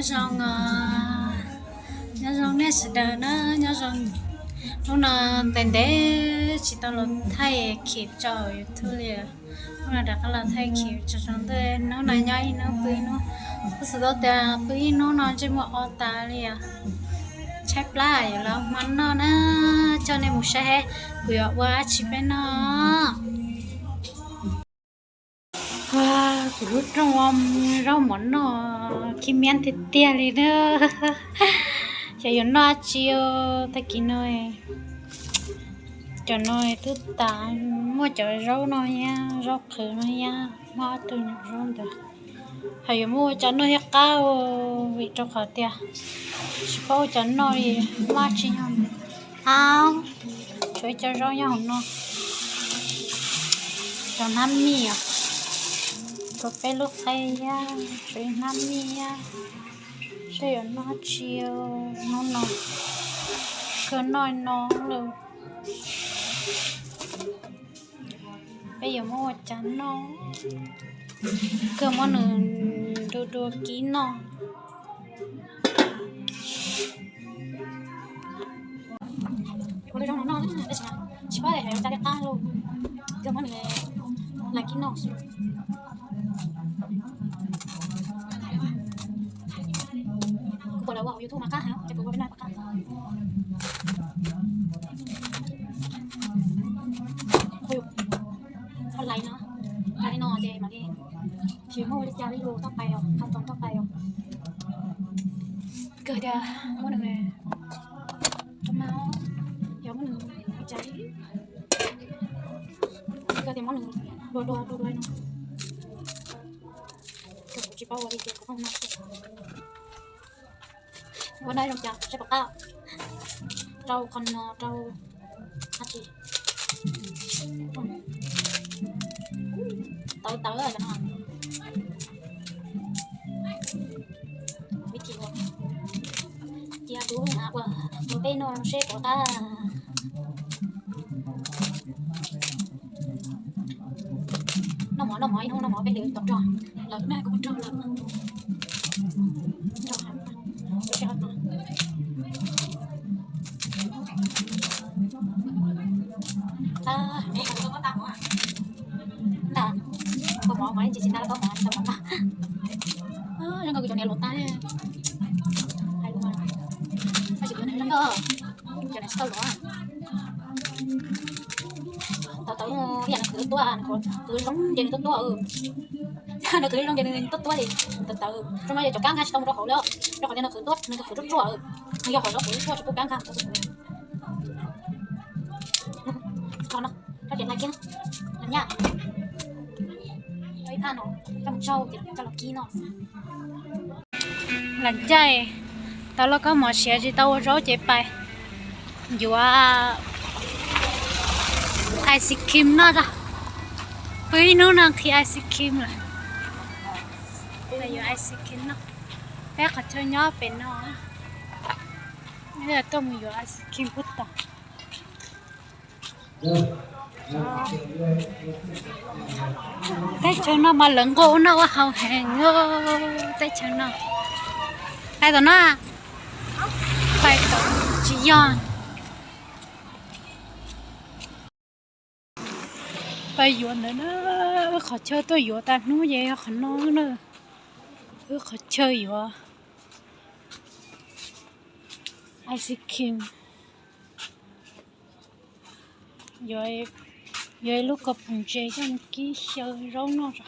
Zoo, nyob zoo nej sawv daws na, nyob zoo. Hnub no ntev ntev tsis tau los thaij clip tso YouTube li. Hnub no rov qab los thaij clip tso zoo ntej. Hnub no nyob ib hnub pw ib hnub, kuj xav tau tias pw ib hnub no ntsej muag o tas li os. Tshaib plab, yuav los hmo noj na, coj nej mus saib kuv yuav ua dab tsi peb noj. Kuv lub rooj zaub mov noj khib miab tiag tiag li na. Xyov yuav noj dab tsi, tag kis no cov no twb tas, muaj cov zaub no thiab, zaub qhwv no thiab, muaj ob tug nyuam zaub ntawd. Hais yuav muab ua cas noj thiab qab, vim rau qhov tias tsis paub ua cas noj li, muaj dab tsi noj. Au, tshuav ib co zaub nyob hauv no, cov hnab mij os, rau peb lub qe thiab, tshuav ib hnab mij thiab, seb yuav noj dab tsi hnub no, kawg noj no lawm. Peb yuav muab ua cas noj, kawg muab nws dua dua kib noj. Ua lub zaub no noj tab sis tsis paub yuav ua cas thiab qab, kawg muab nws lais kib noj xwb. Kuv pom lawv ua hauv YouTube mas qab heev, ces kuv ua peb noj puas qab. Ua lais no, lais li no ces mam li, tsis muaj ua li cas li, lus toj pais os, qhov txoos toj pais os. Kawg tias muab nws rau mas, yog muab nws ua cas, kawg tias muab nws dua dua dua dua no. Kawg kuv tsis paub ua li ces kuv pheej noj xwb. Ua no zoo cas seb puas qab, rau qhov no rau dab tsi, tawv tawv cov no. Vib thim ua, cia kuv ua ua peb noj seb puas qab. Noj mov noj mov ib hnub noj mov peb lwm tom rog lawm na, kuv rog lawm. Nta, koj mov mov tsis tsis nta, koj mov tsis tau mov nta. Zoo nkauj, kuv cov niam luam tag, hais lus mas, tab sis kuv niam zoo nkauj, cov niam tsis tau luam. Tawv tawv, ib yam nws khwv tuaj, khwv zoo ces nws tuaj tuaj. Nws khwv zoo ces nws tuaj tuaj li. Tawv tawv, zoo no yog cov kab nkag tsis tau mus rau hauv li, rau qhov tias nws khwv tuaj, nws khwv ruaj ruaj, nws yog hauv zaub qhwv ruaj tsis pub kab nkag. Tso no, tso tias hlais kiag, nyaj, ib phaj no, coj mus tsau ces coj los kib no. Lam caij tau lauj kaub mov siav tsis tau ua zaub ces pais yuav ice cream noj tso. Pw ib hnub no nqhis ice cream lawm. Pais yuav ice cream noj. Peb qhov chaw nyob pem no, tuaj mus yuav ice cream puag tom. Teb chaws no mas lawv nquag ua noj ua haus heev, teb chaws no. Pais tom no, pais tom, tsis yog, pais yuav ntawd na. Wb qhov chaw tuaj yuav tas hnub ces yog qhov no na. Wb qhov chaw yuav ice cream. Yuav ib lub kaus poom ntses coj mus kib xyaw zaub noj tso.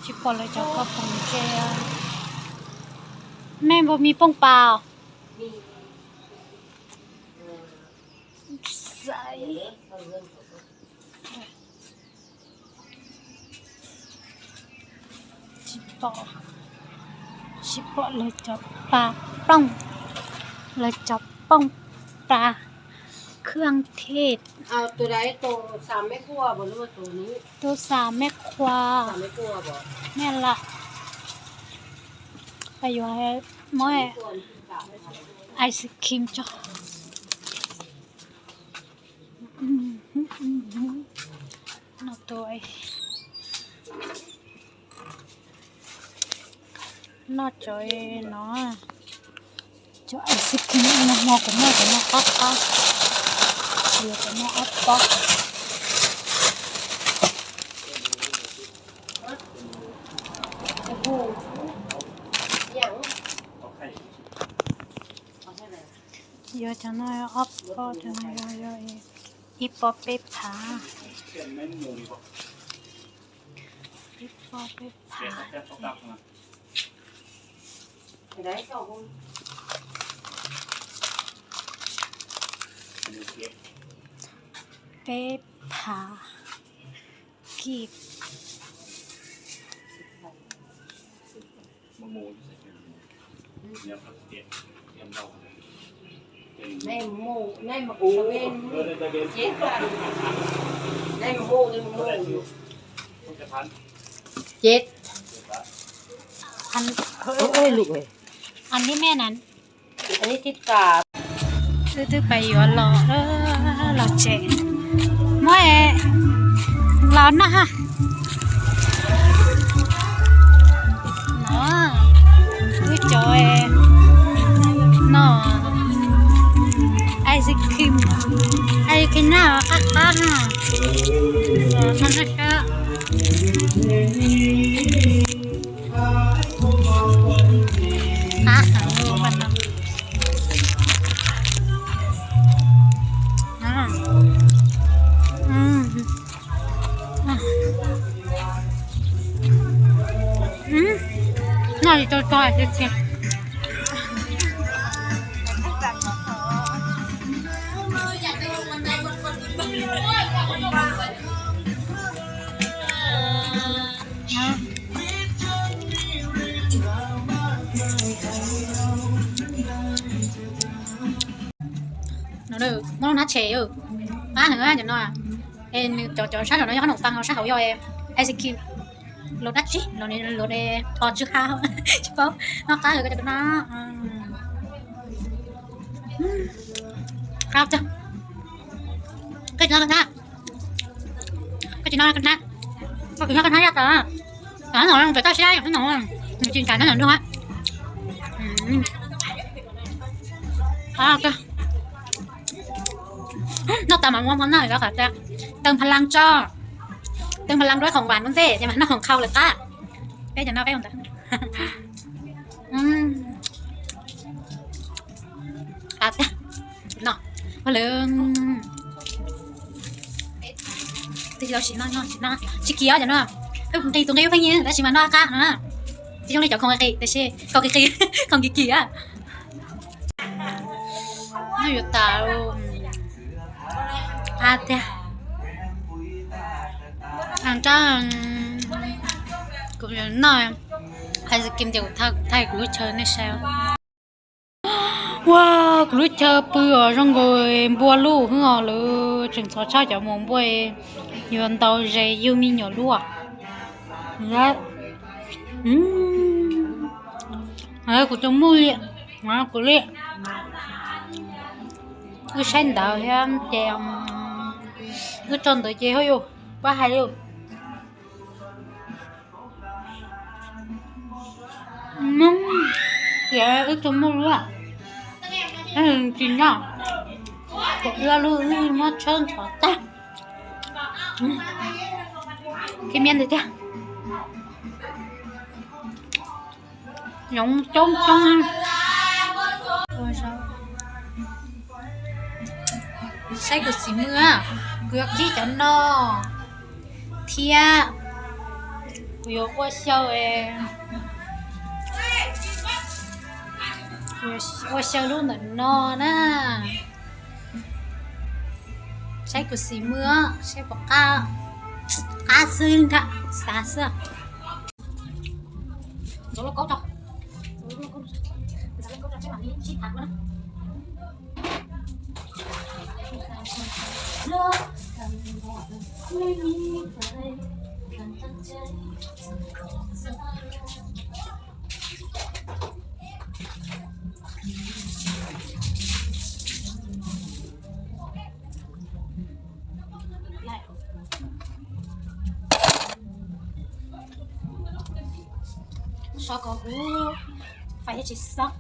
Tsis pom lawv cov kaus poom ntses. Nej npua mi pooj pas os? Tsis pom, tsis pom lawv cov pas pooj, lawv cov pooj pas khwb thij. Tus xav mej qhua, mej lam pais yuav muab ice cream tso. tus noj cov no, cov ice cream no hmo kuv noj cov no qab qab, yuav cov no ob pob. Yuav cov no ob pob, cov no yog ib pob peb phav. Ib pob peb phav. Peb phav kib. Ces, an, an li me nan. Wb twb pais yuav los, los tsev, muab los noj ha. No, wb cov no, ice cream, ice cream na, qab qab na. Qab heev. Noj tsis tau tso tiag tiag. Muab lub hnab tshem, qab heev cov no. Es nws cov, cov sab nraum no yog qhob noom tag, sab hauv yog ice cream. Los dab tsi los, los pos tsw ha tsis paub, noj qab heev cov no. Qab tiag. Koj tsis noj, koj tsis noj koj hnab, koj tsis noj koj hnab yaj tas. Tam no pem toj siab no, nws tsis ntshav no nws nrog. Noj tas mas muab hmo noj lawm qhov tias, tawg pha laj tso, tawg pha laj duab khoom vas lub ntej ces mas noj khoom qhau lawm qab. Peb cov no peb ua ntawd. Qab tiag. No, ua lawm. Twb tsis tau sim noj, noj tsis noj, tsis kiv os cov no. Pheej nqis tus nqi pheej nyiam tab sis mas noj qab no. Tsis zoo li cov khoom qis qis, tiam sis khoom qis qis, khoom kiv kiv. Noj yuav tas, qab tiag. Nrab, kuv noj ice cream ces kuv thaij kuv lub chaw nej saib. Ua, kuv lub chaw pw os zoo nkaus npua luj hwb os, lawv tseem ntxhov tshaj cov mos npua, yuav ntau zes yug me nyuam luaj. Kuv tus muj li, kuv li, wb saib ntawd thiab ces wb tso ntawd ces hauj yus pab hais lus. Tias wb tus muj luaj, tsis noj, kom ua lub wb muab tshawb ntxhov tag. Khib miab ntawd tiag. Yoov coob coob. Saib kuv xim mwg, kuv yuav khib cov no thiab kuv yuav ua xyaw, ua xyaw lub ntawm no na. Saib kuv xim mwg, saib puas qab, qab xwb nrag xav xwb. Tau kom kuv fais tsis xeeb.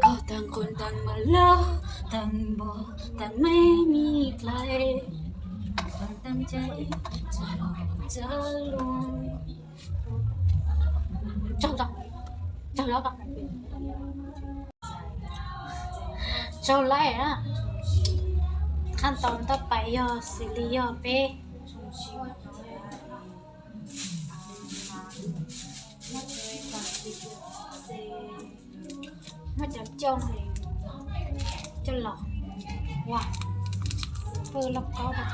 Koj tag nqus tag mas loj, tag npog tag me me dlai, tag cai tag luag. Tsaug, tsaug, tsaug lawm. Qhab tau ntawm pais yog xws li yog peb muab cov coj, coj los ua pw lauj kaub rau.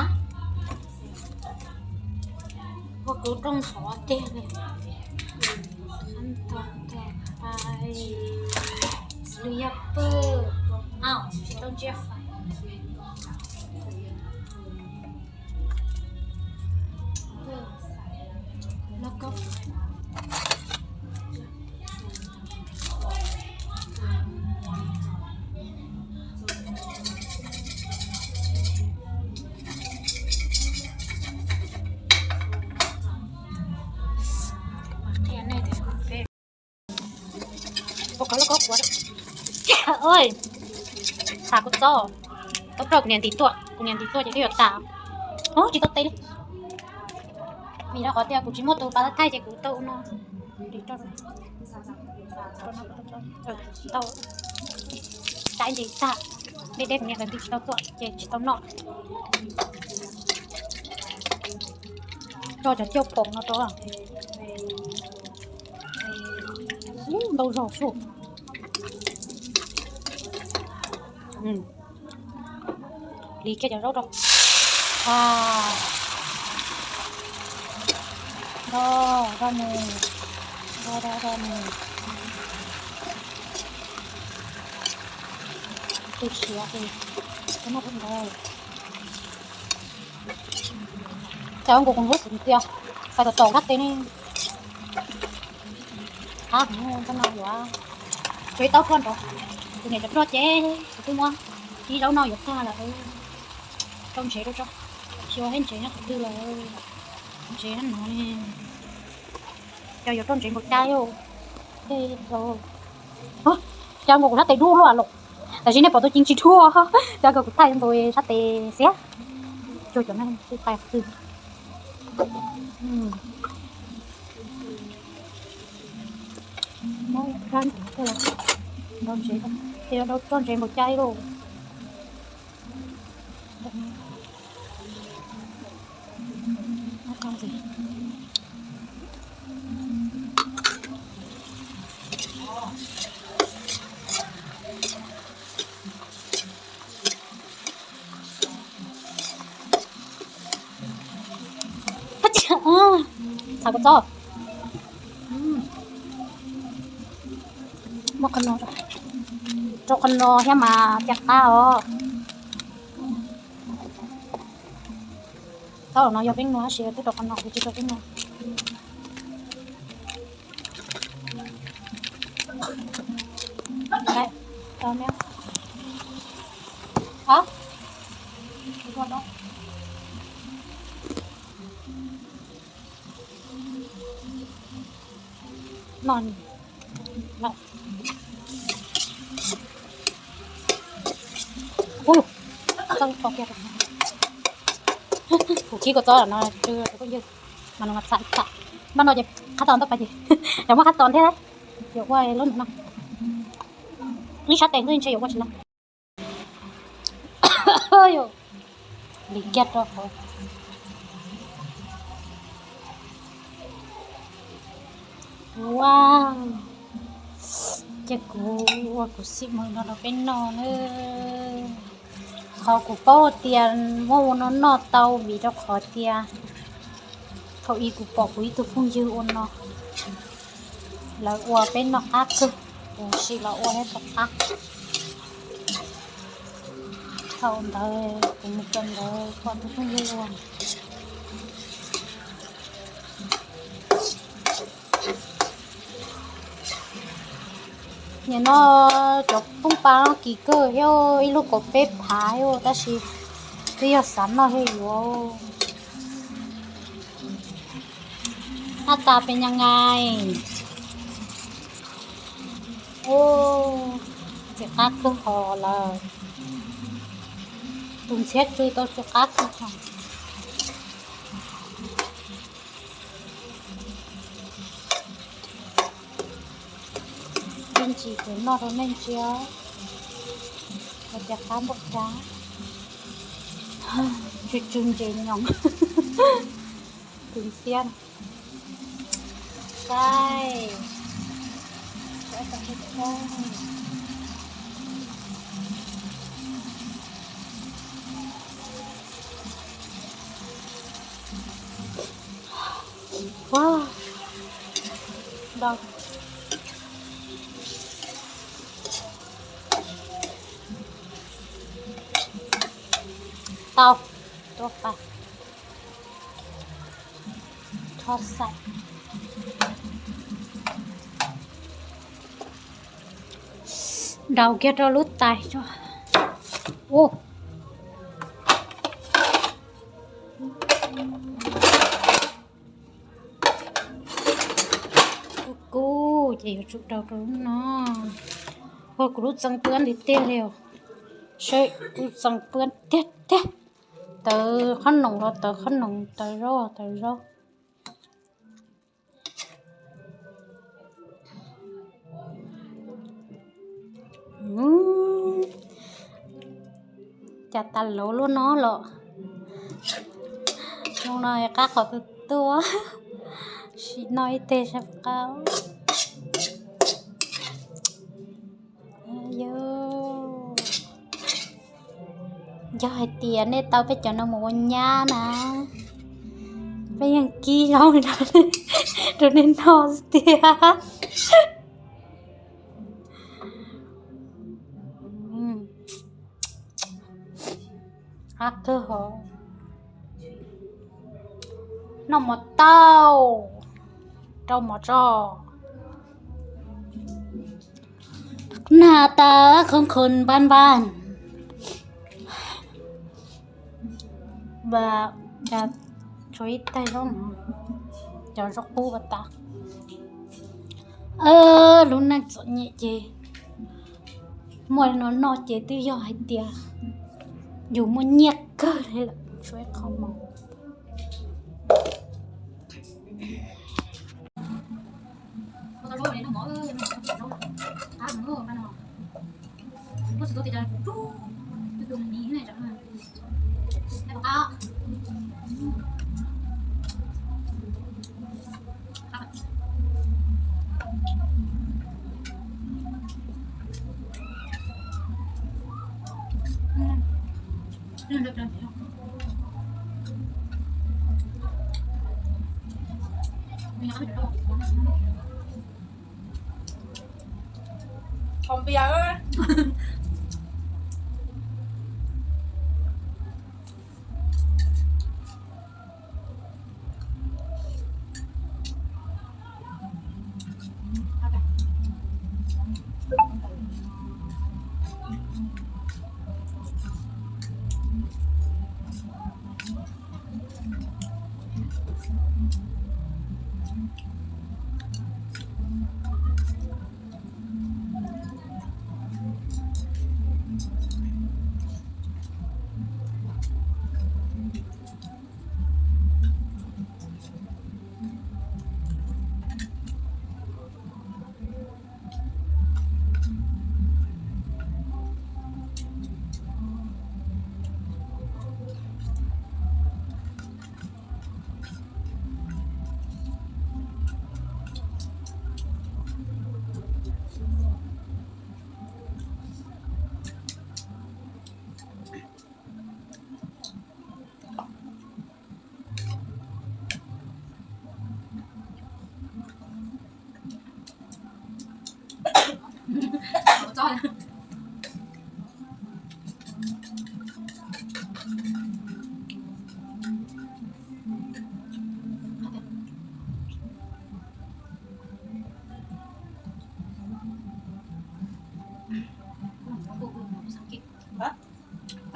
A, ua kuv rooj ntxhuav tiag li. Xws li yog pw, au, tsis tau ntsiab fais. Ua qhov lauj kaub qhuav. Oj, tham kuv txob, tau rau kuv niam ntim tuaj, kuv niam ntim tuaj ces twb yuav tas. Oj, tsis tau tes li. Vim rau qhov tias kuv tsis muaj tus pas thaij ces kuv tau ua no. Tau, tau ntsis tag, deb deb kuv niam lawv ntim tsis tau tuaj ces tsis tau noj. Tso cov cauj poom no rau. Ntau zog su. Hliv kiag cov zaub rau. Do, do mus, do, do, do mus. Tu siav es, noj ntawd. Cas nkaus kuv hnub xwm tias fais tom tom kab tes ne. Qab heev no yuav tsuav ib taub ruaj nrov. Kuv niam cov ruaj ces kuv twb muab ib zaub noj yuav tag lawm. Rau ntsev rau tso, xyov hab ntsev nyob qhov twg lawm. Ntsev no ne, cov yuav rau ntsev nkaus cai. Cas nkaus kuv sab tes dub luaj los. Tab sis nej pom tus ci tsis dub, cas nkaus kuv thaij nkaus sab tes xiab. Cuag cov neeg xwb pais qhov twg. Muab rab ntawd tuaj los rau ntsev, ces rau txoj ntsev nkaus cai lauj. Tham kuv txob. Muab qhov no rau, qhov no thiab mas thiaj qab os. Thaum no yog peb nua tab sis twb rau qhov no kuv tsis rau peb nua. No, kuv khib kua txob no, phooj ywg, mas no txham txham. Npaj no ces qhab tos ntau pas ces, cov muaj qhab tos thiab, yuav ua lub no, ib sab tes xwb ntshe yuav ua tsis tau. Lim kiag rau qhov. Ua, ces kuv ua kuv xim mus no rau peb noj na. Qhov kuv paub tias muab ua no noj tau vim rau qhov tias thaum ub kuv pom kuv ib tug phooj ywg ua no, lawv ua peb noj qab kawg, kuv sim los ua thiab tau qab. Thaum ntawd kuv mus kawm ntawd pom tus phooj ywg ua. Nim no cov phooj pa no kim kawg thiab, ib lub kaum peb phav thiab, tab sis twb yog xav noj thiab yuav. Hnav tas pes nyas ngais. Ub, txiv qab kawg hos lawm. Tus ntxhiab tsw tau txiv qab kawg hos. Ib ntsis kuv noj rau nej ntsia, hais tias qab npaum cas. Tsw tsw ntses nyoos. Tus ntxhiab. Saib, saib tau tsis tau. Ua, ntau. Tau, tuaj pais. Tho xaim. Nraus kiag rau lub tais tso. Ub. Kub kub ces yuav tsum nraus rau lub no. Ua kuv lub txee pwab tiag tiag li os. Saib kuv txee pwab tiag tiag. Tawv qhob noom los tawv qhob noom, tawv zaub los tawv zaub. Cas tas lauv luaj no los. Zoo no qab qhov twg tuaj. Sim no ib teg sab qab. Yog hais tias nej tau peb cov no mus ua nyab na, peb yeej kib zaub rau nej noj xwb tiag. Qab kawg hos. Noj mov tau, rau mov tso. Hnav tas khoov khoov npab npab. Vas, tshuav ib tais zaub no, cov zaub qub vas tas. Lub neej txom nyem ces muaj li no noj ces twb yog hais tias yus muaj nyiaj kawg li lawm, tshuav ib qho mov. Thov npias.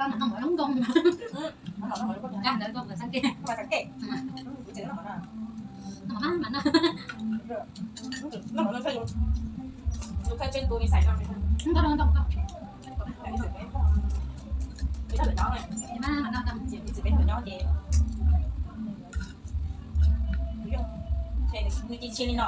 Noj mov zoo nkauj. Noj mov zoo nkauj, noj mov xav kev. Noj mov mas noj. Noj mov zoo nkauj. Noj mov noj. Nws cia li no.